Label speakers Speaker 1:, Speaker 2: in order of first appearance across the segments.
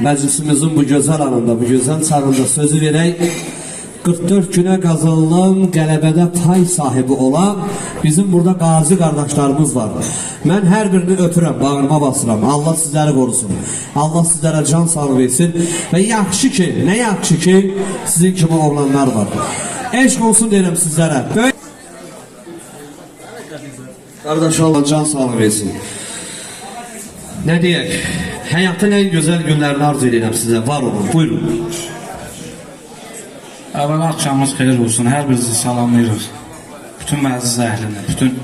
Speaker 1: Məclisimizin bu gözəl anında, bu gözəl çağında sözü verək. 44 günə qazanılan qələbədə pay sahibi olan bizim burada qazi qardaşlarımız var. Mən hər birini öpürəm, bağrıma basıram. Allah sizləri qorusun. Allah sizlərə can sağlığı versin. Və yaxşı ki, nə yaxşı ki, sizin kimi oğlanlar var. Eşq olsun deyirəm sizlərə. Qardaş, Allah can sağlığı versin. Nə deyək? Həyatın ən gözəl günlərini arzu edirəm sizə. Var olun. Buyurun.
Speaker 2: Əvvəla axşamınız xeyir olsun. Hər birinizi salamlayırıq. Bütün məclis əhlini, bütün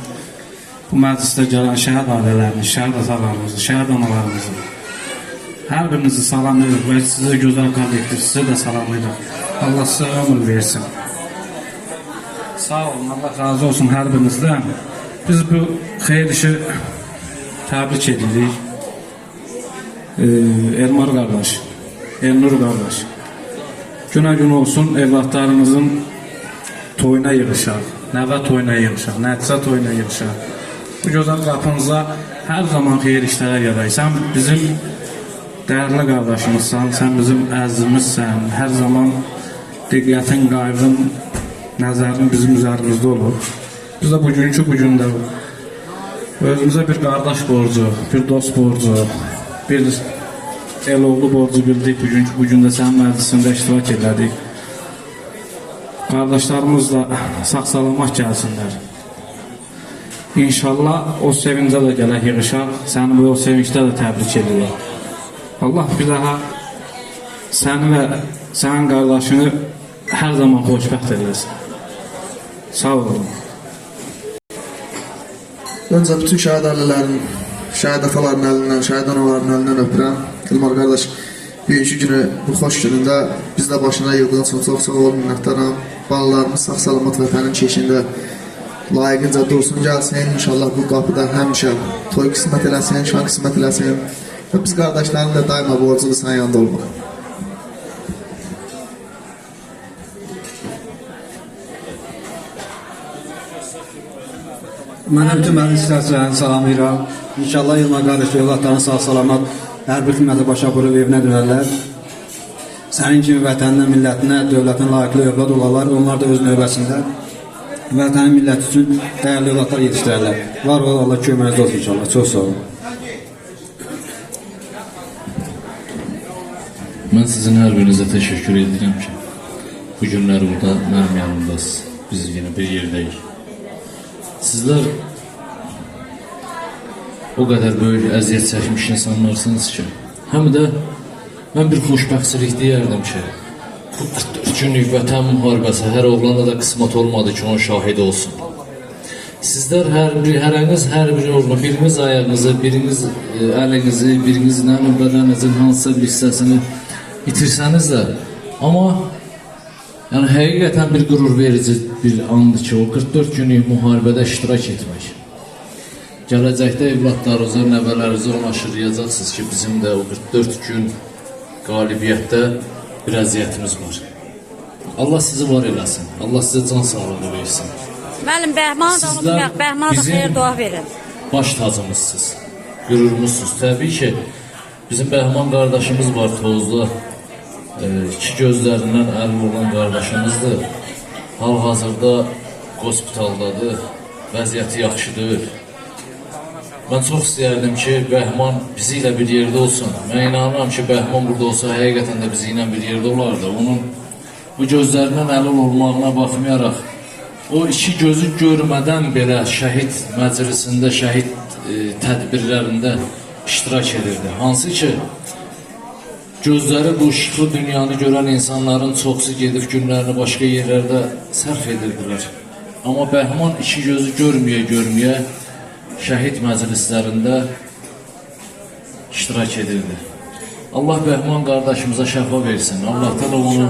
Speaker 2: bu məclisdə gələn şəhid ailələrini, şəhid atalarımızı, şəhid analarımızı. Hər birinizi salamlayırıq və sizə gözəl kollektiv, sizə də salamlayırıq. Allah sizə ömür versin. Sağ olun, Allah razı olsun hər birinizdən. Biz bu xeyir işi təbrik edirik. Elmar qardaş, Elnur qardaş. Günə gün olsun evlatlarımızın toyuna yığışaq, nəvə toyuna yığışaq, nəticə toyuna yığışaq. Bu gözəl qapınıza hər zaman xeyir işlərə gələk. Sən bizim dəyərli qardaşımızsan, sən bizim əzizimizsən. Hər zaman diqqətin, qayğın, nəzərin bizim üzərimizdə olur. Biz də bugünkü bu gündə özümüzə bir qardaş borcu, bir dost borcu, bir el-oğlu borcu bildik. Bugünkü bu gündə sənin məclisində iştirak elədik. Qardaşlarımız da sağ-salamat gəlsinlər. İnşallah o sevincə də gələk, yığışaq. Səni bu o sevincdə də təbrik edirik. Allah bir daha səni və sənin qardaşını hər zaman xoşbəxt eləsin. Sağ olun.
Speaker 3: Öncə bütün şəhid ailələrinin, şəhid ataların əlindən, şəhid anaların əlindən öpürəm. Elmar qardaş, bugünkü günü, bu xoş günündə biz də başına yığdığın üçün çox sağ ol, minnətdaram. Balalarımız sağ-salamat vətənin keşində layiqincə dursun, gəlsin. İnşallah bu qapıda həmişə toy qismət eləsin, şan qismət eləsin. Və biz qardaşların da daima borcudur sənin yanında olmaq.
Speaker 4: Mənə bütün məclis iştirakçılarını salamlayıram. İnşallah Elmar qardaş və evlatlarını sağ-salamat hərbi xidməti başa vurub evinə dönərlər. Sənin kimi vətəninə, millətinə, dövlətinə layiqli övlad olarlar. Onlar da öz növbəsində vətənin, milləti üçün dəyərli övladlar yetişdirərlər. Var ol, Allah köməyinizdə olsun inşallah. Çox sağ olun.
Speaker 5: Mən sizin hər birinizə təşəkkür edirəm ki, bu günlər burada mənim yanımdasınız. Biz yenə bir yerdəyik. Sizlər o qədər böyük əziyyət çəkmiş insanlarsınız ki, həm də mən bir xoşbəxtçilik deyərdim ki, bu 44 günlük vətən müharibəsi hər oğlana da qismət olmadı ki, onun şahidi olsun. Sizlər hərəniz, hər bir oğlan, biriniz ayağınızı, biriniz əlinizi, biriniz bədəninizin hansısa bir hissəsini itirsəniz də, amma yəni həqiqətən bir qürur verici bir andır ki, o 44 günlük müharibədə iştirak etmək. Gələcəkdə evlatlarınıza, nəvələrinizə onu aşırıyacaqsınız ki, bizim də o 44 gün qalibiyyətdə bir əziyyətimiz var. Allah sizi var eləsin, Allah sizə can sağlığı versin.
Speaker 6: Müəllim, Bəhmanı da unutmayaq, Bəhmanı da xeyir dua verin.
Speaker 5: Baş tacımızsınız, qürurumuzsuz. Təbii ki, bizim Bəhman qardaşımız var Tovuzda. İki gözlərindən əl vurulan qardaşımızdır. Hal-hazırda hospitaldadır, vəziyyəti yaxşı deyil. Mən çox istəyərdim ki, Bəhman bizi ilə bir yerdə olsun. Mən inanıram ki, Bəhman burada olsa həqiqətən də bizi ilə bir yerdə olardı. Onun bu gözlərindən əlil olmağına baxmayaraq, o iki gözü görmədən belə şəhid məclisində, şəhid tədbirlərində iştirak edirdi. Hansı ki, gözləri bu işıqlı dünyanı görən insanların çoxsu gedib günlərini başqa yerlərdə sərf edirdilər. Amma Bəhman iki gözü görməyə-görməyə şəhid məclislərində iştirak edirdi. Allah Bəhman qardaşımıza şəfa versin. Allah təala onu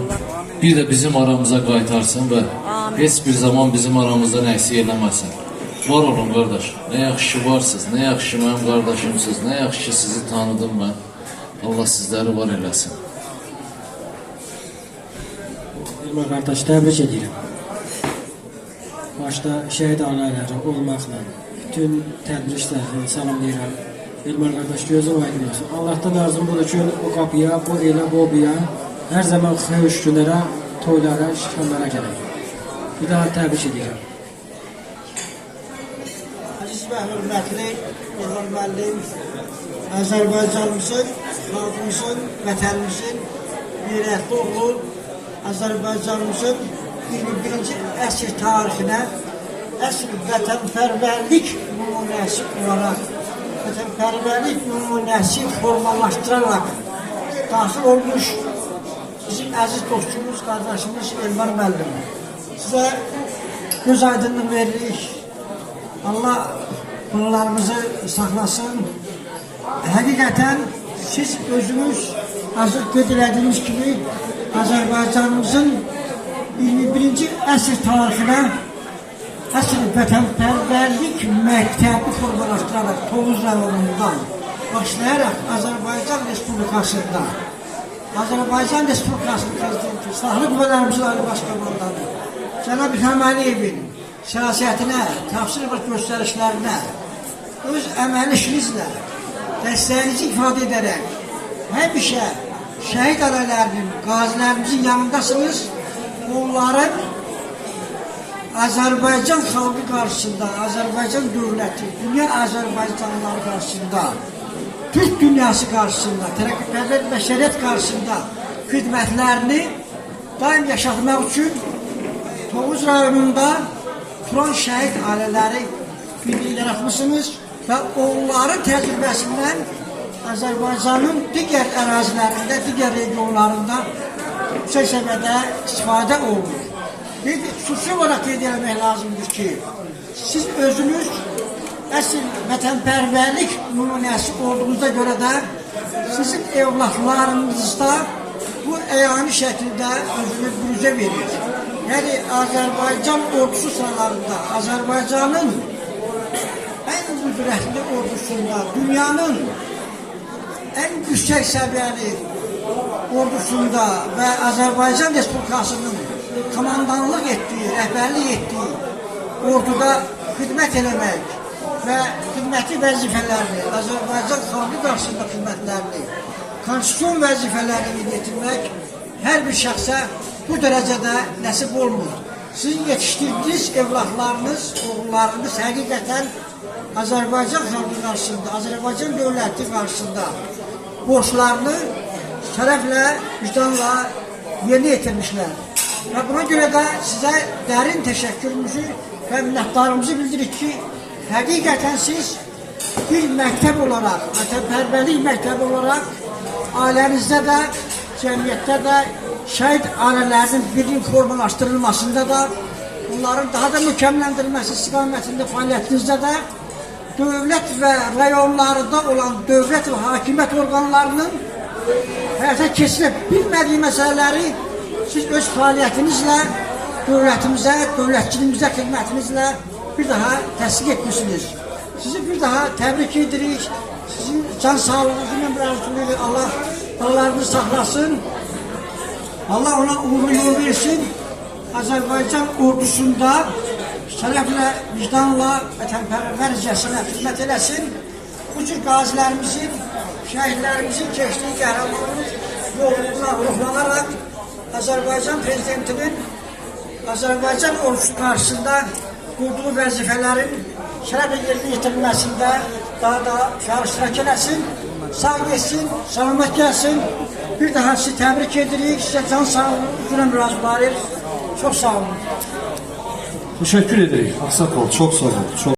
Speaker 5: bir də bizim aramıza qaytarsın və heç bir zaman bizim aramızdan əksik eləməsin. Var olun qardaş. Nə yaxşı ki varsınız, nə yaxşı ki mənim qardaşımsınız, nə yaxşı ki sizi tanıdım mən. Allah sizləri var eləsin.
Speaker 7: Elmar qardaş, təbrik edirəm. Başda şəhid ailələri olmaqla bütün tədbir işlərini salamlayıram. Elmar qardaş, gözün aydın olsun. Allahdan arzum budur ki, o qapıya, bu elə, bu obuya, hər zaman xeyir günlərə, toylara, şikanlara gələk. Bir daha təbrik edirəm.
Speaker 8: Əziz və hörmətli Elmar müəllim, Azərbaycanımızın, xalqımızın, vətənimizin qeyrətli oğlu, Azərbaycanımızın 21-ci əsr tarixinə əsl vətənpərvərlik nümunəsi olaraq, vətənpərvərlik nümunəsi formalaşdıraraq daxil olmuş bizim əziz dostumuz, qardaşımız Elmar müəllim. Sizə göz aydınlıq veririk. Allah bunlarımızı saxlasın. Həqiqətən siz özünüz hazır qeyd elədiyiniz kimi Azərbaycanımızın 21-ci əsr tarixinə əsl vətənpərvərlik məktəbi formalaşdıraraq Tovuz rayonundan başlayaraq Azərbaycan Respublikasında Azərbaycan Respublikasının Prezidenti, Silahlı Qüvvələrimizin Ali Baş Komandanı Cənab İlham Əliyevin siyasətinə, tapşırıq və göstərişlərinə öz əməli işinizlə dəstəyinizi ifadə edərək həmişə şəhid ailələrinin, qazilərimizin yanındasınız. Onların Azərbaycan xalqı qarşısında, Azərbaycan dövləti, dünya Azərbaycanlıları qarşısında, Türk dünyası qarşısında, tərəqqipərvər bəşəriyyət qarşısında xidmətlərini daim yaşatmaq üçün Tovuz rayonunda Turan şəhid ailələri birliyi yaratmışsınız və onların təcrübəsindən Azərbaycanın digər ərazilərində, digər regionlarında yüksək səviyyədə istifadə olunur. Xüsusi olaraq qeyd eləmək lazımdır ki, siz özünüz əsl vətənpərvərlik nümunəsi olduğunuza görə də sizin evlatlarınızda bu əyani şəkildə özünü büruzə verir. Yəni Azərbaycan ordusu sıralarında, Azərbaycanın ən qüdrətli ordusunda, dünyanın ən yüksək səviyyəli ordusunda və Azərbaycan Respublikasının komandanlıq etdiyi, rəhbərlik etdiyi orduda xidmət eləmək və xidməti vəzifələrini, Azərbaycan xalqı qarşısında xidmətlərini, konstitusion vəzifələrini yetirmək hər bir şəxsə bu dərəcədə nəsib olmur. Sizin yetişdirdiyiniz evlatlarınız, oğullarınız həqiqətən Azərbaycan xalqı qarşısında, Azərbaycan dövləti qarşısında borclarını şərəflə, vicdanla yerinə yetirmişlər. Və buna görə də sizə dərin təşəkkürümüzü və minnətdarımızı bildiririk ki, həqiqətən siz bir məktəb olaraq, vətənpərvərlik məktəbi olaraq ailənizdə də, cəmiyyətdə də şəhid ailələrinin birliyi formalaşdırılmasında da, onların daha da möhkəmləndirilməsi istiqamətində fəaliyyətinizdə də dövlət və rayonlarda olan dövlət və hakimiyyət orqanlarının həyata keçirə bilmədiyi məsələləri siz öz fəaliyyətinizlə dövlətimizə, dövlətçiliyimizə xidmətinizlə bir daha təsdiq etmişsiniz. Sizi bir daha təbrik edirik. Sizin can sağlığınızı mən arzulayırıq. Allah balalarınızı saxlasın. Allah ona uğurlu yol versin. Azərbaycan ordusunda şərəflə, vicdanla, vətənpərvərcəsinə xidmət eləsin. Bu cür qazilərimizin, şəhidlərimizin keçdiyi qəhrəmanlıq yoluna ruhlanaraq Azərbaycan Prezidentinin Azərbaycan ordusu qarşısında qurduğu vəzifələrin şərəflə yerinə yetirilməsində daha da fəal iştirak eləsin. Sağ getsin, salamat gəlsin. Bir daha sizi təbrik edirik. Sizə can sağlığı, uzun ömür arzulayırıq. Çox sağ olun.
Speaker 1: Təşəkkür edirik. Ağsaqqal, çox sağ olun. Çox.